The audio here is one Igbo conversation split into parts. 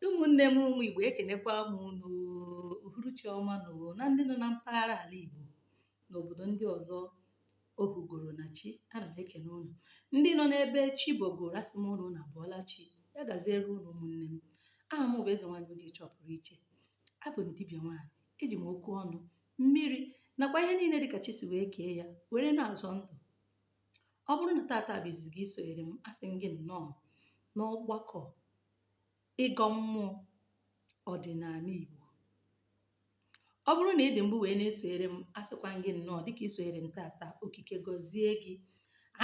Ụmụnne m, ụmụ Igbo, ekenekwa m unu. Uhuruchi ọma nụ na ndị nọ na mpaghara ala Igbo n'obodo ndị ọzọ o hugoro na chi. Ana m ekene unu. Ndị nọ n'ebe chi bọgoro, asị m unu na abọọla chi. Ya gaziere unu, ụmụnne m. Aha m bụ Eze Nwaanyị Ogechi Ọpụrụ Iche. Abụ m dibịa nwaanyị. Eji m okwu ọnụ, mmiri nakwa ihe niile dịka chi si wee kee ya were na-azọ ndụ. Ọ bụrụ na tata bụ izizi gị sonyere m, asị m gị nnọọ n'ọgbakọ ịgọ mmụọ ọdịnala Igbo. Ọ bụrụ na ị dị mbụ wee na-esonyere m, asịkwa m gị nnọọ dịka ị sonyere m tata. Okike gọzie gị.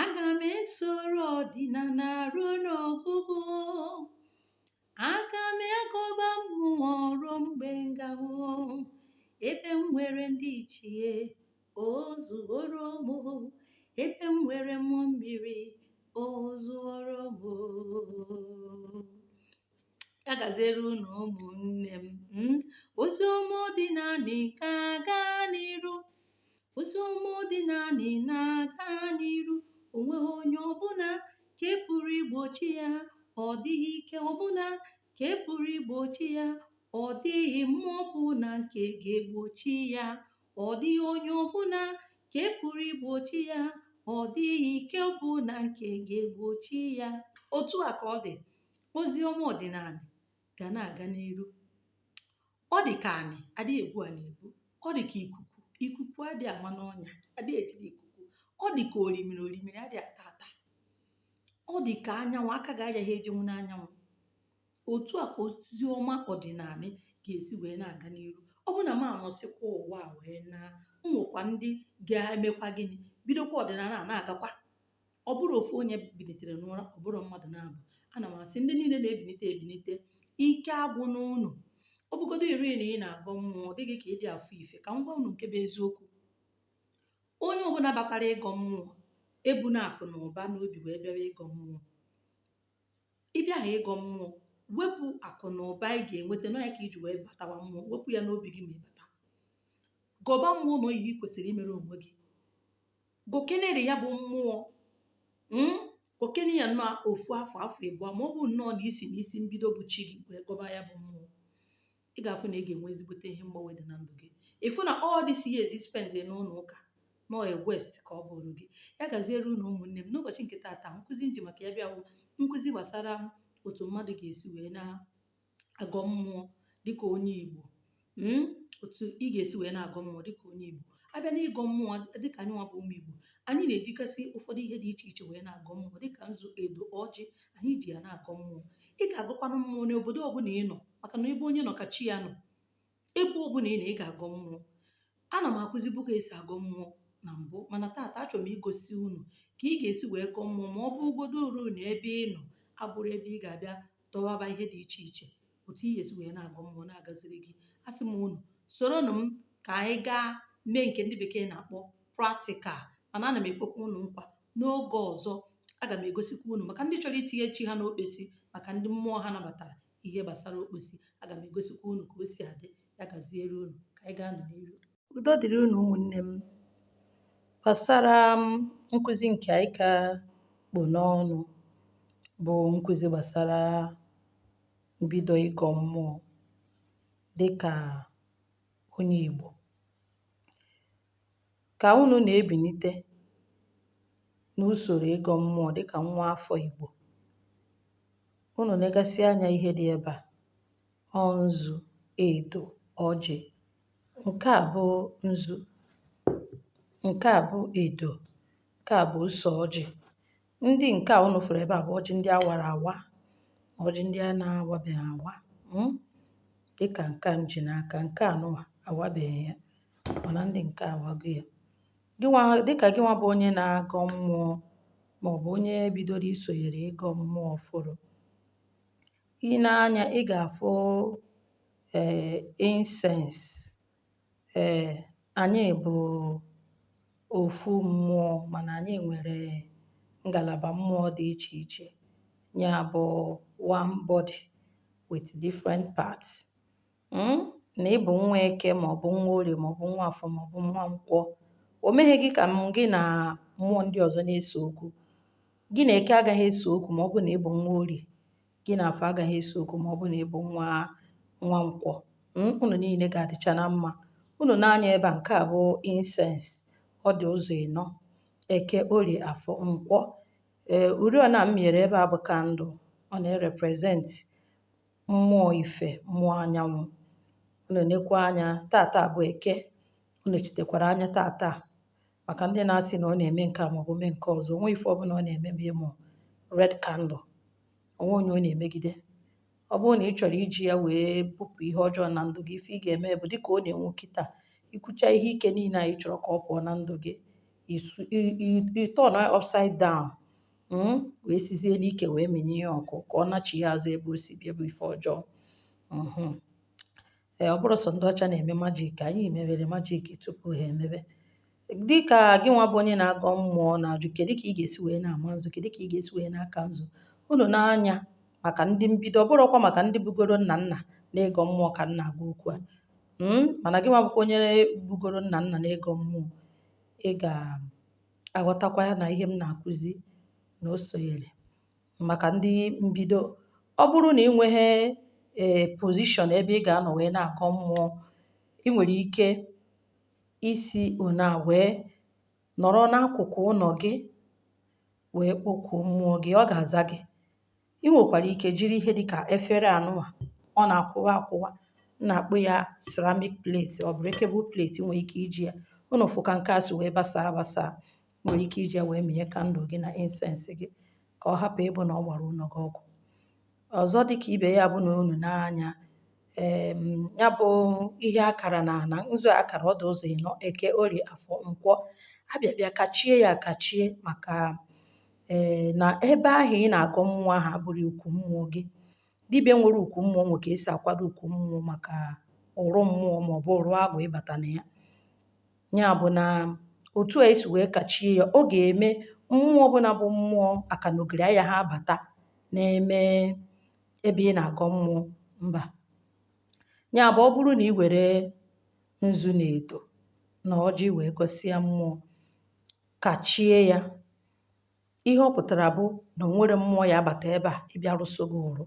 Aga m esoro ọdịnala ruo n'ọgwụgwụ. Aga m agọba mmụọ ruo mgbe m ga-anwụ. Ebe m nwere ndị ichie, o zuoro m. Ebe m nwere mmụọ mmiri, o zuoro m. Ya gaziere unu, ụmụnne m. Ozi ọma ọdịnala ga-aga n'iru. Ozi ọma ọdịnala na-aga n'iru. O nweghị onye ọbụla nke pụrụ igbochi ya. Ọ dịghị ike ọbụla nke pụrụ igbochi ya. Ọ dịghị mmụọ ọbụla nke ga-egbochi ya. Ọ dịghị onye ọbụla nke pụrụ igbochi ya. Ọ dịghị ike ọbụla nke ga-egbochi ya. Otu a ka ọ dị. Ozi ọma ọdịnala ga na-aga n'iru. Ọ dị ka anị adịghị egbu anị egbu. Ọ dị ka ikuku. Ikuku adịghị ama n'ọnya, adịghị ejide ikuku. Ọ dị ka orimiri. Orimiri adịghị ata ata. Ọ dị ka anyanwụ, aka ga-agaghị ejenwu n'anyanwụ. Otu a ka ozi ọma ọdịnala ga-esi wee na-aga n'iru. Ọ bụ na m anọsịkwa ụwa a wee na nwekwa ndị ga-emekwa gịnị, bidokwa ọdịnala a na-agakwa. Ọ bụrụ ofu onye bilitere n'ụra, ọ bụrụ mmadụ na-abụ. Ana m asị ndị niile na-ebilite ebilite, ike agwụ n'ụnụ. Ọ bụgodo iri na ị na-agọ mmụọ, ọ dịghị ka ịdị afụ ife. Ka m gwa unu nke bụ eziokwu: onye ọbụla batara ịgọ mmụọ ebu na akụ na ụba n'obi wee bịawa ịgọ mmụọ. Ịbịa ha ịgọ mmụọ, wepụ akụ na ụba ị ga-enweta n'ọnya ka iji wee batawa mmụọ, wepụ ya n'obi gị. Ma ị bata gọba mmụọ na ihe ị kwesịrị imere onwe gị, gokenere ya bụ mmụọ, gokene ya nnọọ ofu afọ, afọ ịbụọ, ma ọ bụ nnọọ na isi n'isi mbido bụ chi gị wee gọba ya bụ mmụọ, ị ga-afụ na ị ga-enwe ezigbote ihe mgbanwe dị na ndụ gị. Ịfụ na all this years ị spend n'ụlọ ụka nọ a waste ka ọ bụrụ gị. Ya gaziere unu, ụmụnne m. N'ụbọchị nke taata, nkụzi nji maka ya bịa bụ nkụzi gbasara otu mmadụ ga-esi wee na-agọ mmụọ dịka onye Igbo, otu ị ga-esi wee na-agọ mmụọ dịka onye Igbo. Abịa n'ịgọ mmụọ dịka anyị nwa bụ ụmụ Igbo, anyị na-ejikasị ụfọdụ ihe dị iche iche wee na-agọ mmụọ, dịka nzu, edo, ọjị. Anyị ji ya na-agọ mmụọ. Ị ga-agọkwanụ mmụọ n'obodo ọbụla ị nọ, maka na ebe onye nọ ka chi ya nọ. Ebe ọbụla ị nọ, ị ga-agọ mmụọ. Ana m akụzibu ka esi agọ mmụọ na mbụ, mana taata achọrọ m igosi unu ka ị ga-esi wee gọọ mmụọ, ma ọ bụgodo uru na ebe ị nọ abụrụ ebe ị ga-abịa dọwaba ihe dị iche iche, otu ị ga-esi wee na-agọ mmụọ na-agaziri gị. Asị m unu soronụ m ka anyị gaa mee nke ndị bekee na-akpọ practical. Mana ana m ekwekwa unu nkwa, n'oge ọzọ aga m egosikwa unu maka ndị chọrọ itinye chi ha n'okpesi, maka ndị mmụọ ha nabatara ihe gbasara okpesi. Aga m egosikwa unu ka o si adị. Ya gaziere unu. Ka anyị gaa n'iru. Udo dịrị unu, ụmụnne m. Gbasara nkụzi nke anyị ka kpụ n'ọnụ bụ nkụzi gbasara mbido ịgọ mmụọ dịka onye Igbo. Ka unu na-ebilite n'usoro ịgọ mmụọ dịka nwa afọ Igbo, unu negasị anya ihe dị ebe a: ọ nzu, edo, ọjị. Nke a bụ nzu, nke a bụ edo, nke a bụ ose ọjị. Ndị nke a unu fụrụ ebe a bụ ọjị ndị a wara awa, ọjị ndị a na-awabeghị awa, Dịka nke a m ji n'aka, nke a nụnwa awabeghị ya, mana ndị nke a awago ya. Gịnwa, dịka gịnwa bụ onye na-agọ mmụọ maọbụ onye bidoro isonyere ịgọ mmụọ ọfụrụ, i nee anya, ị ga-afụ incense. Anyị bụ ofu mmụọ, mana anyị nwere ngalaba mmụọ dị iche iche. Ya bụ one body with different parts. Na ị bụ nwa Eke maọbụ nwa Orie maọbụ nwa Afọ maọbụ nwa Nkwọ, o meghe gị ka m gị na mmụọ ndị ọzọ na-ese okwu. Gị na Eke agaghị ese okwu ma ọ bụ na ị bụ nwa Orie. Gị na afọ agaghị ese okwu ma ọ bụ na ị bụ nwa nwa nkwọ. Unu niile ga-adịcha na mma. Unu na-anya ebe a, nke a bụ incense. Ọ dị ụzọ ịnọ: eke, orie, afọ, nkwọ. Ee, uriọna m miere ebe a bụ candle. Ọ na-erepresent mmụọ ife, mmụọ anyanwụ. Unu nekwa anya, tata bụ eke. Unu chitekwara anya tata, maka ndị na-asị na ọ na-eme nke a maọbụ mee nke ọzọ. Onwe ife ọbụla ọ na-eme bụ ịmụ red candle. Onwe onye ọ na-emegide. Ọ bụrụ na ị chọrọ iji ya wee bupụ ihe ọjọọ na ndụ gị, ife ị ga-eme bụ dịka ọ na-enwu kịta, ikwucha ihe ike niile a ị chọrọ ka ọ pụọ na ndụ gị, i turn ya upside down, wee sizie n'ike wee mịnye ya ọkụ ka ọ nachigha azụ ebe o si bịa bụ ife ọjọọ. Ee, ọ bụrụ sọ ndị ọcha na-eme magic, anyị mewere magic tupu ha emebe. Dịka gị nwa bụ onye na-agọ mmụọ na-ajụ kedu ka ị ga-esi wee na-ama nzu, kedu ka ị ga-esi wee na-aka nzu. Unu na-anya, maka ndị mbido, ọ bụrụkwa maka ndị bugoro nna nna na-ịgọ mmụọ ka m na-agwa okwu a. Mana gị nwa bụkwa onye bugoro nna nna na-ịgọ mmụọ, ị ga-aghọtakwa ya na ihe m na-akụzi na o sonyere maka ndị mbido. Ọ bụrụ na ị nweghị ee position ebe ị ga-anọ wee na-agọ mmụọ, ị nwere ike isi one a wee nọrọ n'akụkụ ụlọ gị wee kpọkuo mmụọ gị, ọ ga-aza gị. Ị nwekwara ike jiri ihe dịka efere anụnwa, ọ na-akwụwa akwụwa, m na-akpọ ya ceramic plate ọ breakable plate. Ị nwere ike iji ya. Unu fụ ka nke a si wee basaa abasaa. Nwere ike iji ya wee mịnye candle gị na incense gị ka ọ hapụ ịbụ na ọ gbara ụlọ gị ọkụ. Ọzọ dịka ibe ya bụ na unu n'anya, ya bụ ihe akara na ana nzu akara ọdụ ụzọ ịnọ: eke, orie, afọ, nkwọ. Abịa bịa kachie ya akachie, maka ee na ebe ahụ ị na-agọ mmụọ ahụ abụrụ ukwu mmụọ gị. Dibịa nwere ukwu mmụọ nwe ka esi akwado ukwu mmụọ maka ụrụ mmụọ maọbụ ụrụ agwụ ịbata na ya. Ya bụ na otu a esi wee kachie ya, ọ ga-eme mmụọ ọbụla bụ mmụọ akanogiri aya ha abata na-eme ebe ị na-agọ mmụọ mba. Ya bụ, ọ bụrụ na ị were nzu na edo na ọjị wee gọsịa mmụọ, kachie ya, ihe ọ pụtara bụ na o nwere mmụọ ya abata ebe a ịbịa rụso gị ụrụ.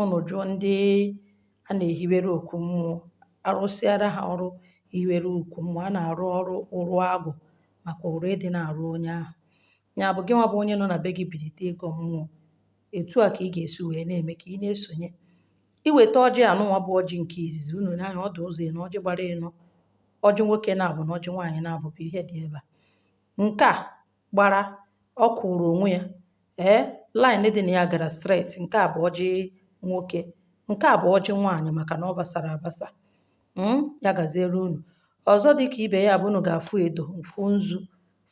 Unu jụọ ndị a na-ehiwere okwu mmụọ, arụsịara ha ọrụ hiwere ukwu mmụọ, a na-arụ ọrụ ụrụ agwụ maka ụrụ ịdị na-arụ onye ahụ. Ya bụ, gị nwa bụ onye nọ na be gị bilite ịgọ mmụọ, etu a ka ị ga-esi wee na-eme ka ị na-esonye. Iweta ọjị anụnwa bụ ọjị nke izizi. Unu n'anya, ọ dị ụzọ ịnọ, ọjị gbara ịnọ, ọjị nwoke na-abụ na ọjị nwaanyị na-abụ bụ ihe dị ebe a. Nke a gbara ọ kwụrụ onwe ya, ee, line dị na ya gara straight. Nke a bụ ọjị nwoke, nke a bụ ọjị nwaanyị, maka na ọ basara abasa. Ya gaziere unu. Ọzọ dị ka ibe ya bụ unu ga-afụ edo, fụ nzu,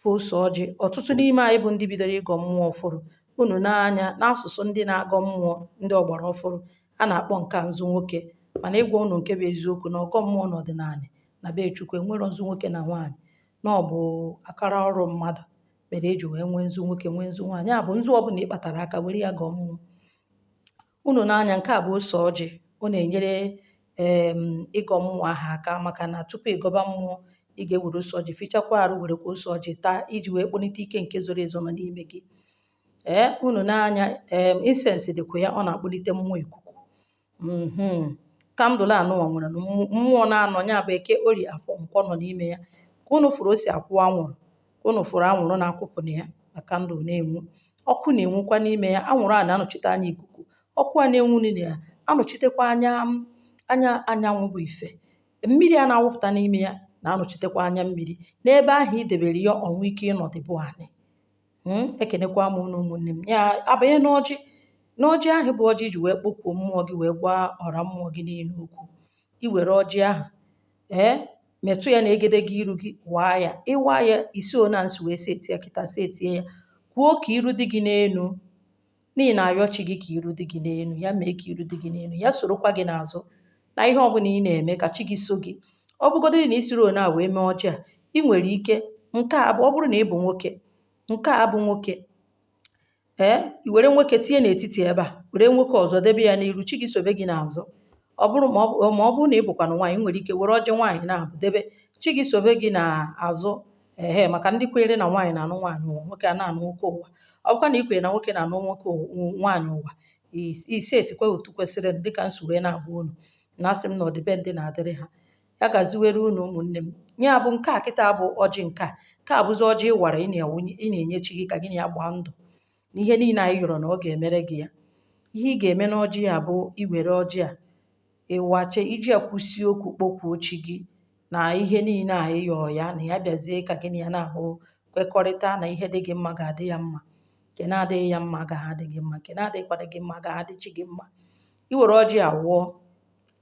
fụ ose ọjị. Ọtụtụ n'ime anyị bụ ndị bidoro ịgọ mmụọ ọfụrụ. Unu n'anya, n'asụsụ ndị na-agọ mmụọ ndị ọgbara ọfụrụ, a na-akpọ nke a nzu nwoke. Mana ịgwa unu nke bụ eziokwu, na ọgọ mmụọ n'ọdịnala na be Chukwu enwero nzu nwoke na nwaanyị, na ọ bụ akara ọrụ mmadụ mere eji wee nwee nzu nwoke, nwee nzu nwaanyị. Ya bụ, nzu ọbụla ị kpatara aka, were ya gọọ mmụọ. Unu n'anya, nke a bụ ose ọjị. Ọ na-enyere ịgọ mmụọ ahụ aka, maka na tupu ịgọba mmụọ, ị ga-ewere ose ọjị fichakwa arụ, werekwa ose ọjị taa iji wee kpọlite ike nke zoro ezo nọ n'ime gị. Ee, unu n'anya, ee, incense dịkwa ya, ọ na-akpọlite mmụọ ikuku. Candle anụnwa nwere mmụọ na-anọ, ya bụ eke, orie, afọ, nkwọ nọ n'ime ya. Ka unu fụrụ o si akwụ anwụrụ, ka unu fụrụ anwụrụ na-akwụpụ na ya na candle na-enwu, ọkụ na-enwukwa n'ime ya. Anwụrụ a na-anọchite anya ikuku, ọkụ a na-enwu na-anọchitekwa anya anya anyanwụ bụ ife. Mmiri a na-awụpụta n'ime ya na-anọchitekwa anya mmiri n'ebe ahụ i debere ya, ọnwụ ike ịnọdụ anị. Ekenekwa m unu, ụmụnne m. Ya abanye n'ọjị, n'ọjị ahụ bụ ọjị iji wee kpọkuo mmụọ gị, wee gwa ọra mmụọ gị niile okwu. I were ọjị ahụ, ee, metụ ya na egedege iru gị, waa ya. Ịwa ya isi ona nsi wee setie ya kịta, setie ya, kwuo ka iru dị gị n'elu, n'ihi na arịọ chi gị ka iru dị gị n'elu, ya mee ka iru dị gị n'elu, ya sorokwa gị n'azụ na ihe ọbụla ị na-eme, ka chi gị so gị. Ọ bụgodịrị na isiri one a wee mee ọjị a, ị nwere ike nke a bụ, ọ bụrụ na ị bụ nwoke, nke a bụ nwoke, ee, i were nwoke tinye n'etiti ebe a, were nwoke ọzọ debe ya n'iru, chi gị sobe gị n'azụ. Ọ bụrụ ma ọ bụrụ na ị bụkwanụ nwaanyị, ị nwere ike were ọjị nwaanyị na-abụ debe, chi gị sobe gị n'azụ. Ehe, maka ndị kwenyere na nwaanyị na-anụ nwaanyị ụwa, nwoke a na-anụ nwoke ụwa. Ọ bụkwa na ị kwenyere na nwoke na-anụ nwoke nwaanyị ụwa, Ise etikwa otu kwesịrị dịka nsi wee na-agwa unu na asị m na ọdịbendị na-adịrị ha. Ya gaziwere unu, ụmụnne m. Ya bụ nke a kịta bụ ọjị, nke a bụzi ọjị ịwara ị na-awụnye, ị na-enye chi gị ka gị na ya gbaa ndụ na ihe niile anyị yọrọ na ọ ga-emere gị ya. Ihe ị ga-eme n'ọjị a bụ iwere ọjị a ịwache iji ya kwụsie okwu, kpọkwuo chi gị na ihe niile a ị yọọ ya na ya bịazie ka gị na ya na-ahụ kwekọrịta na ihe dị gị mma ga-adị ya mma, nke na-adịghị ya mma agaghị adị gị mma, nke na-adịghịkwana gị mma agaghị adị chi gị mma. I were ọjị a wụọ,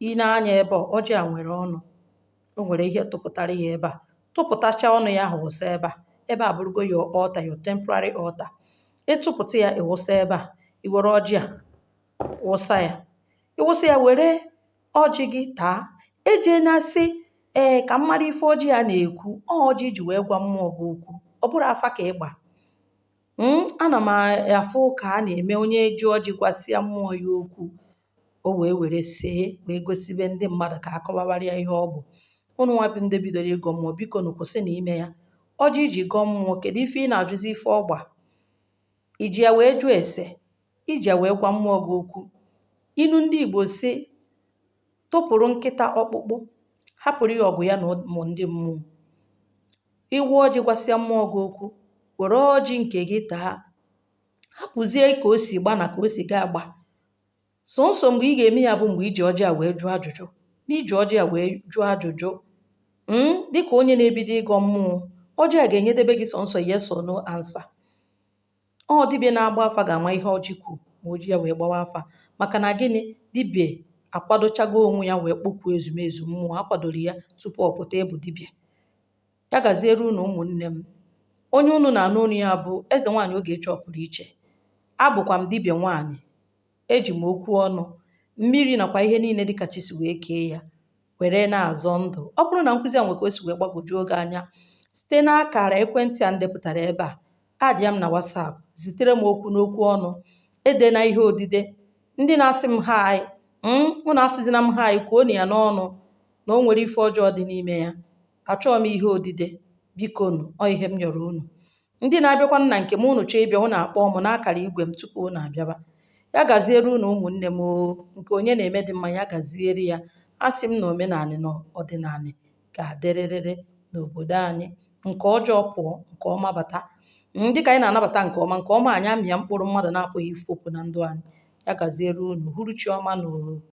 i nee anya ebe a, ọjị a nwere ọnụ, o nwere ihe tụpụtara ya ebe a. Tụpụtacha ọnụ ya ahụ, wụsa ebe a. Ebe a bụrụgo your altar, your temporary altar. Ịtụpụta ya, ịwụsa ebe a. I were ọjị a wụsa ya, ịwụsa ya, were ọjị gị taa. Ejena sị ee ka m mara ife ọjị a na-ekwu. Ọ ọjị iji wee gwa mmụọ gị okwu, ọ bụrụ afa ka ịgba. Ana m afụ ka a na-eme onye ji ọjị gwasịa mmụọ ya okwu, o wee were see wee gosibe ndị mmadụ ka akọwawara ya ihe ọ bụ. Unu nwa bụ ndị bidoro ịgọ mmụọ, biko nụ kwụsị na ime ya. Ọjị iji gọọ mmụọ, kedu ife ị na-ajụzi ife ọgba? Iji ya wee jụọ ese, iji ya wee gwa mmụọ gị okwu. Inu ndị Igbo sị tụpụrụ nkịta ọkpụkpụ, hapụrụ ya ọgụ ya na ụmụ ndị mmụọ. Ịwa ọjị gwasịa mmụọ gị okwu, were ọjị nke gị taa, hapụzie ka o si gba na ka o si ga agba. Sọnsọ mgbe ị ga-eme ya bụ mgbe iji ọjị a wee jụọ ajụjụ. N'iji ọjị a wee jụọ ajụjụ, dịka onye na-ebido ịgọ mmụọ, ọjị a ga-enyedebe gị sọnsọ yes or no answer. Ọ dibịa na-agba afa ga-ama ihe ọjị kwuru ma o ji ya wee gbawa afa. Maka na gịnị? Dibịa akwadochago onwe ya wee kpọkuo ezumezu mmụọ, akwadoro ya tupu ọ pụta ịbụ dibịa. Ya gaziere unu, ụmụnne m. Onye unu na-anụ olu ya bụ Eze Nwaanyị Ogechi Ọpụrụiche. Abụkwa m dibịa nwaanyị. Eji m okwu ọnụ, mmiri nakwa ihe niile dịka chi si wee kee ya were na-azọ ndụ. Ọ bụrụ na nkụzi a nwe ka o si wee gbagwojuo gị anya, site n'akara ekwentị a m depụtara ebe a, adịa m na WhatsApp, zitere m okwu n'okwu ọnụ, edena ihe odide. Ndị na-asị m hi, unu asịzina m hi, kwuo ya n'ọnụ na o nwere ife ọjọọ dị n'ime ya. Achọghị m ihe odide, bikonu, ọ ihe m yọrọ unu. Ndị na-abịakwanụ na nke m, unu chọọ ịbịa, unu akpọọ m n'akara igwe m tupu unu abịaba. Ya gaziere unu, ụmụnne m oo. Nke onye na-eme dị mma, ya gaziere ya. Asị m na omenanị na ọdịnanị ga-adịrịrị n'obodo anyị. Nke ọjọọ pụọ, nke ọma bata. Dịka anyị na-anabata nke ọma, nke ọma anyị amịa mkpụrụ mmadụ na-apụghị ifopụ na ndụ anyị. Ya gaziere unu. Uhuruchi ọma nụ.